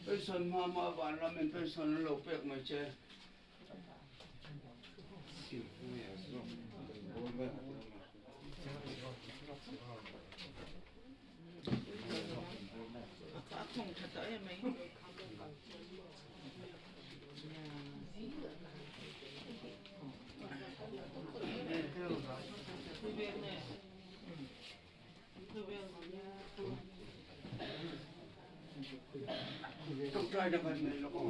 Pension hma hma vanram in pension an lo pek mai che. Ṭawngṭai na kan nei lawk ang.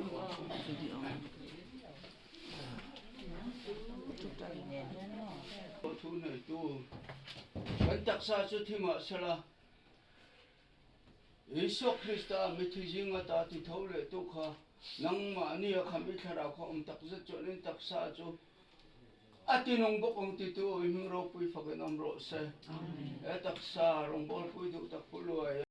Thu neitu kan taksa chu thi mah sela, Isua Krista mithi zinga ta ti tho leh tu kha nangmahni a kham i thlarau kha awm tak zet chuan in taksa chu a tinung bawk ang ti tu i hming ropui fakin awm rawh se. He taksa rawngbawlpui duh tak pu luai.